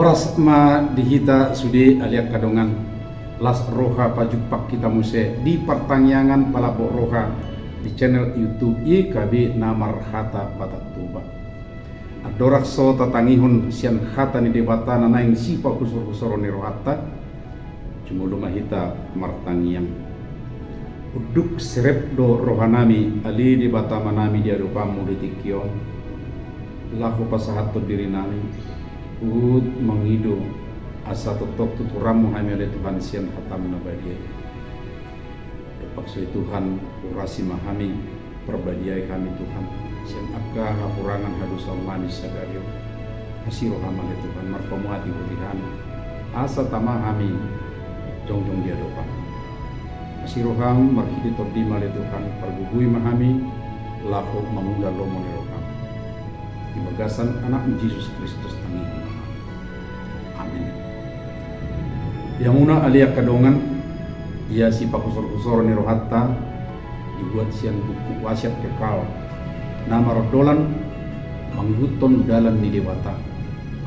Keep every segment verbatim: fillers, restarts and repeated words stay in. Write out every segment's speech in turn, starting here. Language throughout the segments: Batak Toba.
Horas ma di hita sude ale angka dongan. Las roha pajumpang hita muse di partangiangan palambok roha di channel YouTube Y K B na marhata Batak Toba. Andorang so tatangihon sian hata ni Debata na naeng sipahusorhusoron ni rohanta, jumolo ma hita martangiang. Unduk serep do rohanami ale Debata Amanami di adopanMu di tingki on, laho pasahathon dirinami, huhut mangido asa tongtong tuturanMu hami ale Tuhan sian hataM na badia i. Dompak so i Tuhan, urasi ma hami, parbadiai hami Tuhan sian angka hahurangan hadosaonnami sadari on. Asi rohaM ale Tuhan, marpamuati hami, asa tama hami jongjong di adopanMu. Asi rohaM, marhite TondiM ale Tuhan, pargogoi ma hami laho mangula lomo ni rohaM. Di bagasan AnakMu Jesus Kristus tangihon ma hami. Amin. Di hamuna ale angka dongan, ia sipahusorhusoron ni rohanta dibuat sian buku Wasiat Kekal na mardolan mangihuthon dalan ni Debata,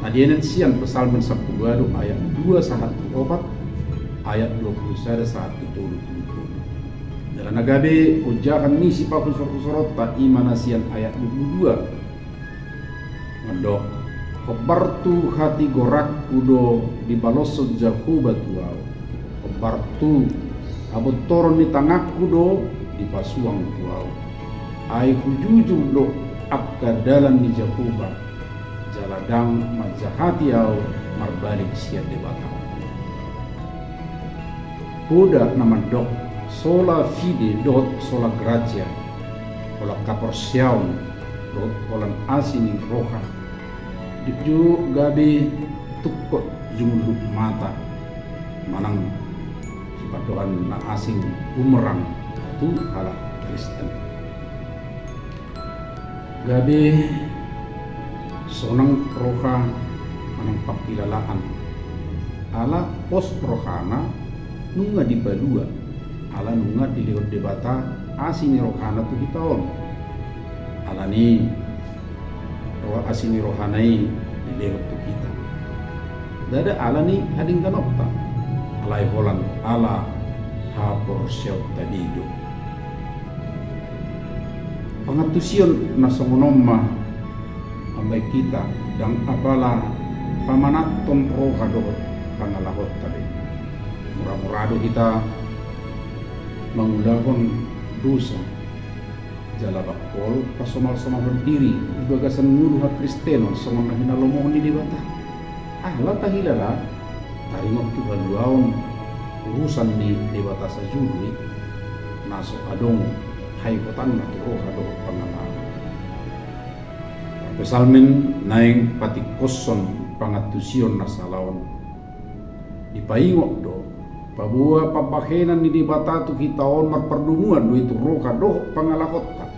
na dienet sian Psalmen sampulu ualu ayat dua sahat tu opat, ayat dua pulu sada sahat tu tolu pulu tolu. Jala na gabe ojahan ni sipahusorhusoronta i ma na sian ayat dua pulu dua. Mandok, hombar tu hatigoranku do dibaloshon Jahowa tu ahu. Hombar tu habontoron ni tanganku do dipasuang tu ahu. Ai hujujur do angka dalan ni Jahowa, jala ndang manjahati ahu marbalik sian Debata. Poda na mandok, sola fide dohot sola gratia, holan haporseaon dohot holan asi ni roha, jotjot gabe tungkot jumunduk mata, manang sipandohan na asing bumerang tu halak Kristen. Gabe sonang roha manang pangkilalaan. Ala pos rohana nunga dipalua, ala nunga dilehon Debata asi ni rohana tu hita on. Alani roha, asi ni rohana i dilehon tu hita. Ndada ala ni hadengganonta, alai holan ala haporseaonta be do. Pangantusion na songon on ma mambahen hita ndang apala pamanathon roha dohot pangalahonta be. Muramura do hita mangulahon dosa, jala bangkol pasomalsomalhon diri di bagasan ngolu hakristenon songon na hinalomohon ni Debata. Ala tahilala taringot tu haluaon urusan ni Debata sajolo i, na so adong haingotanna tu roha dohot pangalahon. Psalmen naeng patingkoshon pangantusion na sala on. Dipaingot do, paboa pambahenan ni Debata tu hita on marpardomuan do i tu roha dohot pangalahonta.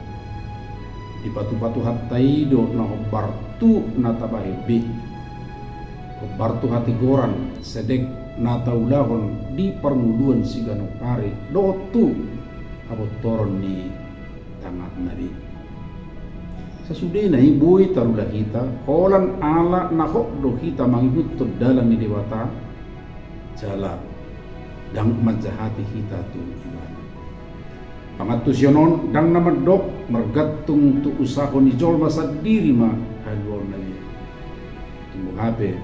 Dipatupa Tuhanta i do na hombar tu na tabahen be. Hombar tu hatigoran sedek na taulahon di parngoluan siganup ari dohot tu habontoron ni tanganna be. Sasudena i boi tarula hita, holan ala na hot do hita mangihuthon dalan ni Debata, jala ndang manjahati hita tu Ibana. Pangantusion on ndang na mandok margantung tu usaha ni jolma sandiri ma haluaonna be. Tung boha pe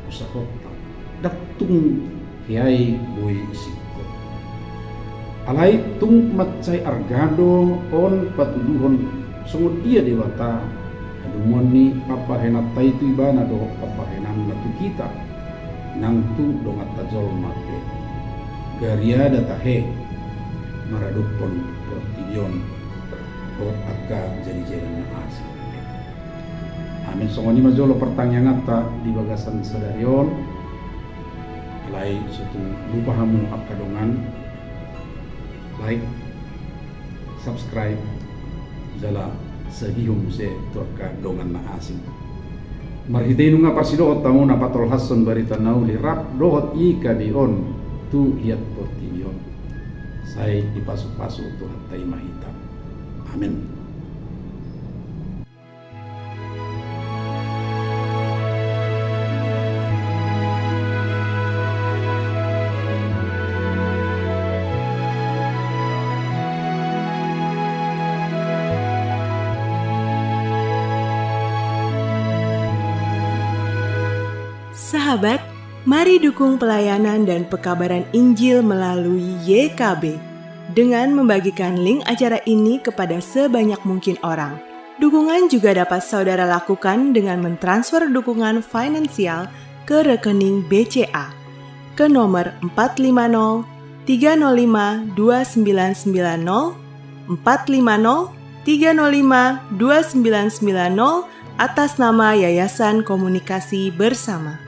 usahonta, ndang tung hea i boi singkop. Alai tung mansai arga do on patuduhon songon dia Debata hadomuan ni pambahenanta i tu Ibana dohot pambahenanna tu hita nang tu donganta jolma pe. Gariada tahe maradophon portibi on dohot angka jadijadian na asing. Amen. Songon i ma jolo partangianganta di bagasan sadari on. Alai so tung lupa hamu angka dongan, like, subscribe, jala sagihon muse tu angka dongan na asing. Marhite i nunga parsidohot hamu na patolhashon barita na uli rap dohot Y K B on tu liat portibi on. Sai dipasupasu Tuhanta i ma hita. Amen. Sahabat, mari dukung pelayanan dan pekabaran Injil melalui Y K B dengan membagikan link acara ini kepada sebanyak mungkin orang. Dukungan juga dapat saudara lakukan dengan mentransfer dukungan finansial ke rekening B C A ke nomor empat lima nol tiga nol lima dua sembilan sembilan nol, empat lima nol tiga nol lima dua sembilan sembilan nol, atas nama Yayasan Komunikasi Bersama.